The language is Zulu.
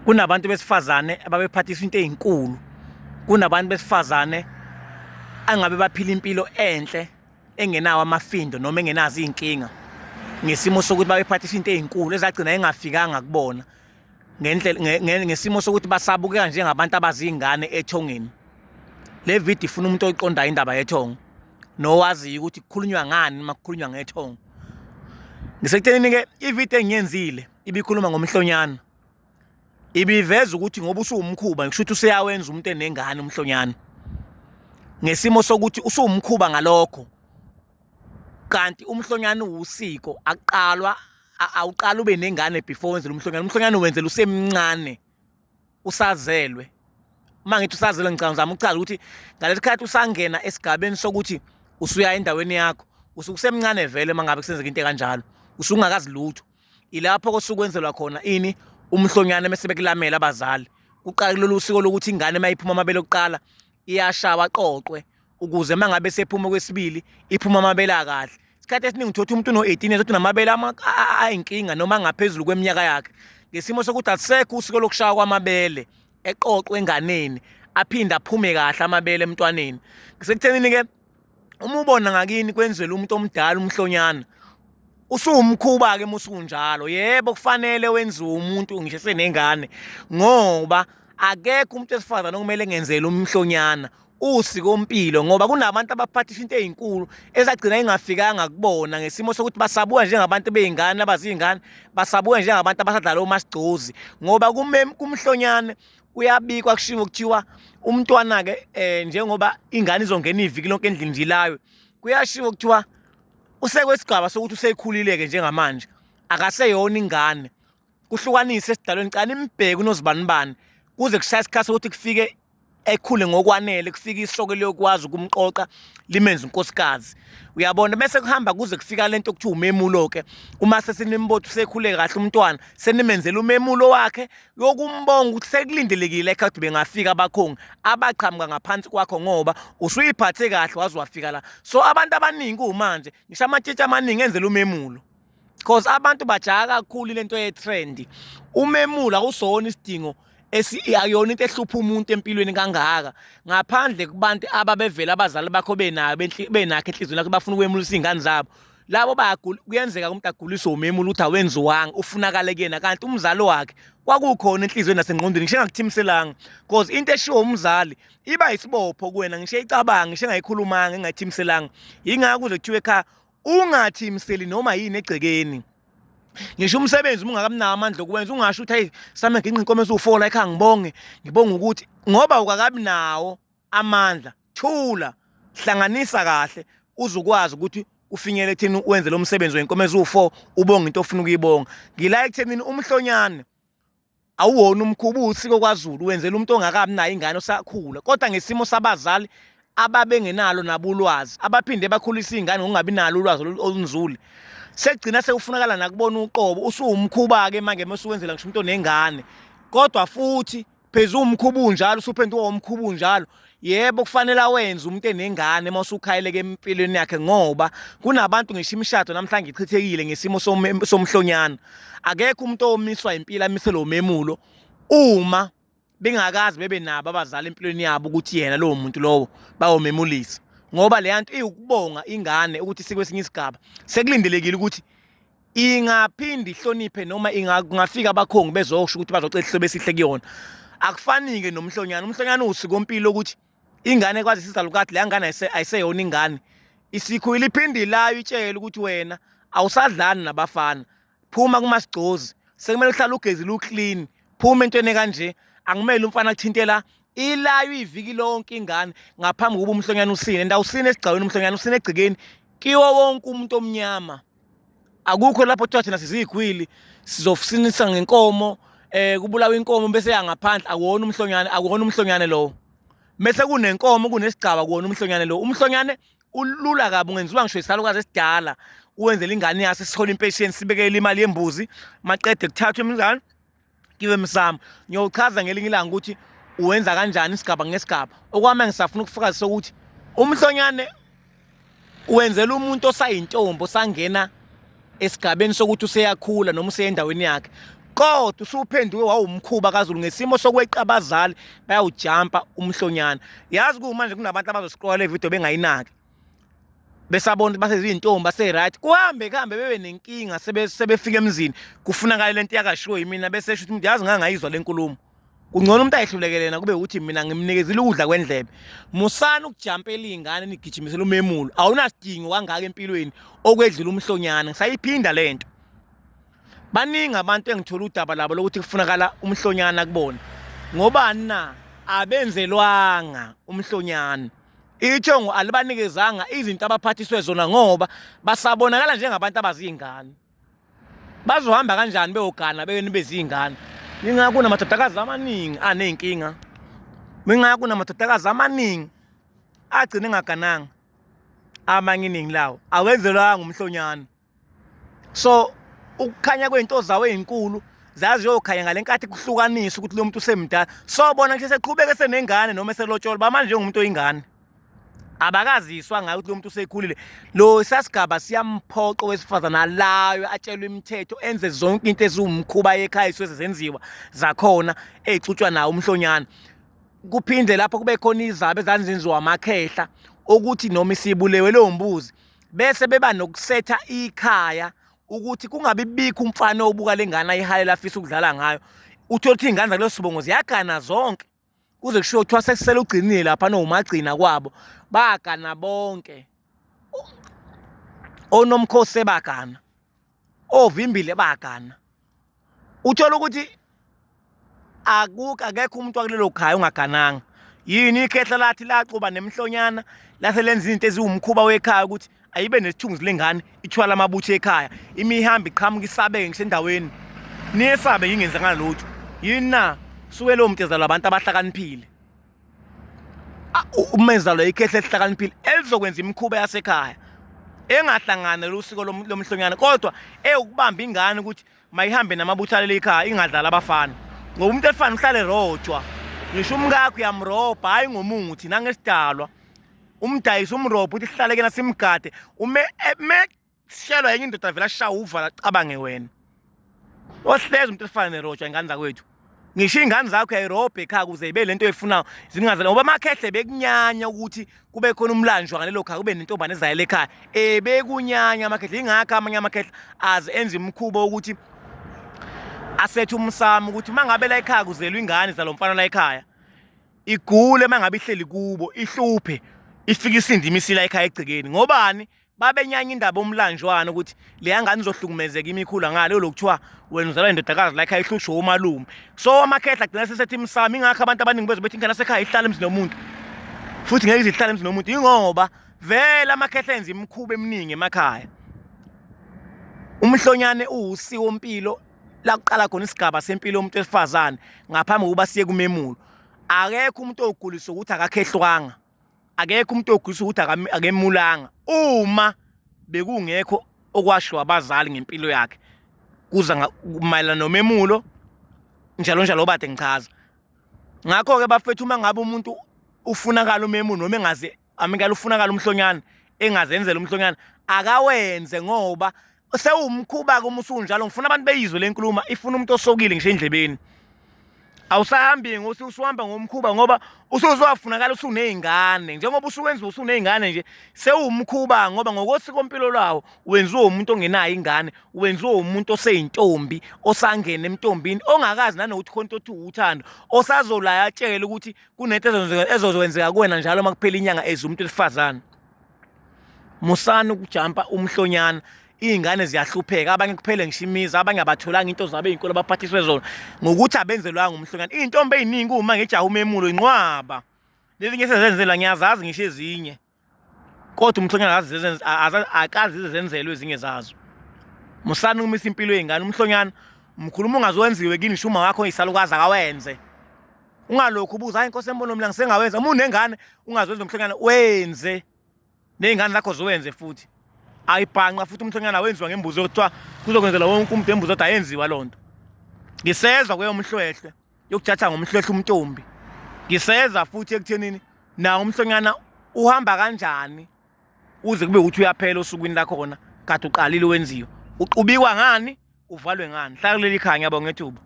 Kunabantu besifazane ababephathiswa into ezinkulu. Kunabantu besifazane angabe baphila impilo enhle engenawo amafindo noma engenazo izinkinga ngesimo sokuthi babephathiswa into ezinkulu ezagcina engafikanga kubona ngendlela ngesimo sokuthi basabukeka njengabantu abazingane ethongeni. Le video ifuna umuntu oyiqondayo indaba yethongo nowaziyo ukuthi kukhulunywa ngani uma kukhulunywa ngethongo. Ngisekuthenini-ke ividiyo engiyenzile ibikhuluma ngomhlonyana ibiveza ukuthi ngoba usuwumkhuba ngisho ukuthi useyawenza umuntu enengane umhlonyana ngesimo sokuthi usuwumkhuba ngalokho kanti umhlonyana uwusiko akuqalwa awuqala ube nengane before wenzela umhlonyana. Umhlonyana wenzela usemncane usazelwe. Uma ngithi usazelwe ngicabanga ngizama ukuchaza ukuthi ngalesi khathi usangena esigabeni sokuthi usuya endaweni yakho usuke usemncane vele uma ngabe kusenzeka into ekanjalo usungakazi lutho. Ilapho kosukwenzelwa khona ini umhlonyana mese bekulamela abazali. Kuqala kulolu siko lokuthi ingane uma iphuma amabele okuqala iyashawa aqoqwe ukuze uma ngabe sephuma kwesibili iphuma amabele akahle. Isikhathi esiningi uthola umuntu uno-18 years unamabele ayinkinga noma angaphezulu kweminyaka yakhe ngesimo sokuthi alisekho usiko lokushaya kwamabele eqoqwe enganeni aphinde aphume kahle amabele emntwaneni. Ngisekuthenini-ke uma ubona ngakini kwenzelwa umuntu omdala umhlonyana usuwumkhuba-ke uma usunjalo. Yebo, kufanele wenziwe umuntu ngisho esenengane ngoba akekho umuntu wesifazane okumele ngenzele umhlonyana usikompilo ngoba kunabantu abaphathiswa into ezinkulu ezagcina ingafikanga kubona ngesimo sokuthi basabuka njengabantu bey'ngane abaziy'ngane basabuka njengabantu abasadlala omasigcozi ngoba kumhlonyane kuyabikwa kushiwo kuthiwa umntwana-ke um njengoba ingane izongena iviki lonke endlini nje ilawe kuyashiwo kuthiwa usekwesigaba sokuthi usekhulile-ke njengamanje akaseyona ingane kuhlukanise esidalweni cala imbheke unozibanibani kuze kushaya isikhathi sokuthi kufike ekhule ngokwanele kufike isoke liyokwazi ukumqoqa limenze unkosikazi uyabona bese kuhamba kuze kufika lento okuthiwa umemulo ke uma sesinimbothi usekhule kahle umntwana senimenzela umemulo wakhe yokumbonga ukuthi sekulindelekile ekhathi bengafika abakhongi abaqhamuka ngaphansi kwakho ngoba usuyiphathe kahle waze wafika la. So abantu abaningi kumanje ngisho amatshitshi amaningi enzela umemulo because abantu bajaka kakhulu lento ye-trend. Umemulo awusona isidingo akuyona into ehlupha umuntu empilweni kangaka ngaphandle kubantu ababevela abazali bakho benayo benakho enhliziyweni yakho bafuna ukwemulisa iy'ngane zabo. Labo bayagula kuyenzeka umuntu aguliswe umemulo ukuthi awenziwanga ufunakale kuyena kanti umzali wakhe kwakukhona enhliziyweni nasengqondweni ngisho engakuthimiselanga cause into eshiwo umzali iba isibopho kuwena ngisho eyicabanga ngisho engayikhulumanga engayithimiselanga. Yingakho kuze kuthiwe ekhaya ungathimiseli noma yini egcekeni. Ngisho umsebenzi uma ungakabinawo amandla okuwenza ungasho ukuthi hayi same nginqa inkomo eziwu-four la ekhaya ngibonge ngibonge ukuthi ngoba ukakabi nawo amandla thula hlanganisa kahle uzukwazi ukuthi ufinyele ekutheni wenze lo msebenzi wenkomo eziwu-four ubonge into ofuna ukuyibonga. Ngila ekuthenini umhlonyane awuwona umkhuba uwusiko kwaZulu wenzela umuntu ongakabi nayo ingane osakhula kodwa ngesimo sabazali ababengenalo nabo ulwazi abaphinde bakhulisa iy'ngane ngokungabi nalo ulwazi olunzulu sekugcina sekufunakala nakubona uqobo usuwumkhuba-ke manje uma usuwenzela ngisho umuntu onengane kodwa futhi phezu umkhuba unjalo usuphenduka umkhuba unjalo yebo kufanele awenze umuntu enengane uma usukhayeleke empilweni yakhe ngoba kunabantu ngisho imishado namhlanje ichithekile ngesimo somhlonyana. Akekho umuntu omiswa impilo amiselwe umemulo uma bengakazi bebe nabo abazali empilweni yabo ukuthi yena lowo muntu lowo bayomemulisa ngoba leya nto iwukubonga ingane ukuthi sikwesinye isigaba sekulindelekile ukuthi ingaphinde ihloniphe noma kungafika abakhongi bezosho ukuthi bazocela isihlobo esihle kuyona. Akufani-ke nomhlonyana, umhlonyana uwusikompilo ukuthi ingane kwazi isizalukade leya ngane ayiseyona ingane isikhulile iphinde ilayo itshele ukuthi wena awusadlali nabafana phuma kumasigcozi sekumele uhlale ugezile uclean phuma entweni ekanje akumele umfana akuthintela ilayo iviki lonke ingane ngaphambi kokuba umhlonyana usine and awusine esigcawini umhlonyana usine egcekeni kiwo wonke umuntu omnyama. Akukho lapho kuthiwa thina sizigwili sizosinisa ngenkomo kubulawa inkomo bese ya ngaphandle akuwona umhlonyane akuwona umhlonyane lowo. Mese kunenkomo kunesigcaba kuwona umhlonyane lowo. Umhlonyane ulula kabi ungenziwa ngisho isalukazi esidala uwenzele ingane yaso sithole impesheni sibekele imali yembuzi maqede kuthathwe imizane kiwe msamo. Ngiyowuchaza ngelinye ilanga ukuthi uwenza kanjani isigaba ngesigaba. Okwami ngisafuna ukufakazisa ukuthi umhlonyane wenzela umuntu osayintombi osangena esigabeni sokuthi useyakhula noma useyendaweni yakhe. Kodwa usuphenduke wawumkhuba kaZulu ngesimo sokweqa abazali bayawujampa umhlonyana. Yazi kumanje kunabantu abazoscrolla le video bengayinaki. Besabona ukuthi basezintombi base-right kuhambe kuhambe bebe nenkinga sebefika emzini kufunakala lento yakashiwo yimina bese esho ukuthi umuntu yazi ngangayizwa le nkulumo. Kungcono umuntu ayihlulekele yena kube ukuthi mina ngimnikezile ukudla kwendlebe. Musani ukujampela iy'ngane nigijimisele umemulo. Awunasidingo kangaka empilweni okwedlula umhlonyana. Ngisayiphinda le nto. Baningi abantu engithola udaba labo lokuthi kufunakala umhlonyana kubona. Ngobani na? Abenzelwanga umhlonyana. Ithongo alibanikezanga izinto abaphathiswe zona ngoba basabonakala njengabantu abaziyingane. Bazohamba kanjani beyogana beyeni bezingane? Ingakho kunamadodakazi amaningi aney'nkinga. Ingakho kunamadodakazi amaningi agcine engagananga. Amanye iningi lawo awenzelwanga umhlonyana. So ukukhanya kwey'nto zawo ey'nkulu zaziyokhanya ngale nkathi kuhlukanisa ukuthi lo muntu usemdala. So bona nje seqhubeka esenengane noma eselotsholwa bamanje njengomuntu oyingane. Abakaziswa ngayo ukuthi lo muntu usekhulile. Lo sasigaba siyamphoqa owesifazane alaywe atshelwe imithetho enze zonke into eziwumkhuba ekhaya esuke zenziwa zakhona ey'xutshwa nawo umhlonyana. Kuphinde lapho kube khona izaba ezanzenziwa amakhehla ukuthi noma isibulewe leyo mbuzi bese beba nokusetha ikhaya ukuthi kungabi bikho umfana obuka lengane ayihalela afisa ukudlala ngayo. Uthole ukuthi iy'ngane zakuleso sibongo ziyagana zonke. Kuze kushiwo kuthiwa sekusele ugcinile lapha nowumagcina kwabo bagana bonke. Onomkhosi sebagana, ovimbile bagana. Uthola ukuthi akukho akekho umuntu wakulelo khaya ongagananga. Yini ikhehla lathi laxuba nemhlonyana lase lenza izinto eziwumkhuba wekhaya ukuthi ayibe nesithunzi lengane ithwala amabutho ekhaya imihamba iqhamuka isabeke ngisho endaweni niyesabe ngingenzanga lutho yini na suke lowo muntu ezalwa abantu abahlakaniphile umezalo ikhehla elihlakaniphile elizokwenza imikhuba yasekhaya engahlangani losiko lomhlonyana kodwa ewukubamba ingane ukuthi mayihambe namabutho aleli ekhaya ingadlali abafana ngoba umuntu efana uhlale rojwa ngisho umkakho uyamrobha hhayi ngomuthi nangesidalwa umdayise umrobha ukuthi sihlale kena simgade ume meshelwa yenye indoda vele ashawa uvala acabange wena ohlezi umuntu efana nerojwa ingane zakwethu ngisho iy'ngane zakho uyayirobha ekhaya ukuze ibe lento oyifunayo zingazela ngoba amakhehle bekunyanya ukuthi kube khona umlanjwa ngalelo khaya kube nentombane ezayela ekhaya ebekunyanya amakhehle ingakho amanye amakhehle aze enze imikhuba ukuthi asethe umsamo ukuthi uma ngabe la ekhaya kuzelwa ingane zalo mfana la ekhaya igule uma ngabe ihleli kubo ihluphe ifike isinde imisila ekhaya egcekeni ngobani babenyanya indaba omlanjwana ukuthi leya ngane izohlukumezeka imikhula ngale lokuthiwa wena uzalwa indodakazi la ekhaya ihlushwe umalume so amakhehla agcina sesethi imsamo ingakho abantu abaningi bezwe bethi ingane yasekhaya ihlala emzini womuntu futhi ngeke izihlale emzini womuntu ingoba vele amakhehla enza imikhuba eminingi emakhaya umhlonyane uwusiko mpilo la kuqala khona isigaba sempilo yomuntu wesifazane ngaphambi kokuba siye kumemulo akekho umuntu oguliswa ukuthi akakhehlwanga akekho umuntu oguliswa ukuthi akemulanga uma bekungekho okwashiwo abazali ngempilo yakhe kuza mayelana nomemulo njalo njalo obade ngichaza ngakho-ke bafethu uma ngabe umuntu ufunakala umemulo noma engaze amikala ufunakala umhlonyana engazenzela umhlonyana akawenze ngoba sewumkhuba-ke uma usunjalo ngifuna abantu beyizwe le nkulumo ifuna umuntu osokile ngisho endlebeni awusahambi ngosi usuhamba ngomkhuba ngoba usuzowafunakala usuney'ngane njengoba usuwenziwa usuney'ngane nje sewumkhuba ngoba ngokosikompilo lwawo wenziwa umuntu ongenayo ingane wenziwa umuntu oseyintombi osangene emntombini ongakazi nanokuthi khona into othi uthando osazolaya atshele ukuthi kunento ezokwenzeka kuwena njalo uma kuphela inyanga eze umuntu wesifazane musani ukujampa umhlonyana iy'ngane ziyahlupheka abanye kuphele ngisho imizi abanye abatholanga into zabo ey'nkulu abaphathiswe zona ngokuthi abenzelwanga umhlonyana iy'ntombi ey'ningi uma ngejaha umemulo inqwaba lezinye sezenzela ngiyazazi ngisho ezinye kodwa umhlonyana akazizenzelwe ezinye zazo musani ukumisa impilo yey'ngane umhlonyana mkhuluma ungaze wenziwe kini ngisho uma wakho isalukazi akawenze ungalokhu ubuza hayi inkosi embono mina ngisengawenza uma unengane ungazenza umhlonyana wenze ney'ngane zakho ziwenze futhi ayibhanqa futhi umhlonyana wenziwa ngembuzi okuthiwa kuzokwenzela wonke umuntu embuzi kodwa ayenziwa loo nto ngisezwa kweyomhlwehlwe yokujaja ngomhlwehlwe umntombi ngiseza futhi ekuthenini nawo umhlonyana uhamba kanjani uze kube ukuthi uyaphela osukwini lakhona kade uqalile wenziwa uqubikwa ngani Uvalwe ngani? Hlala kuleli khaya, ngiyabonga ngethuba.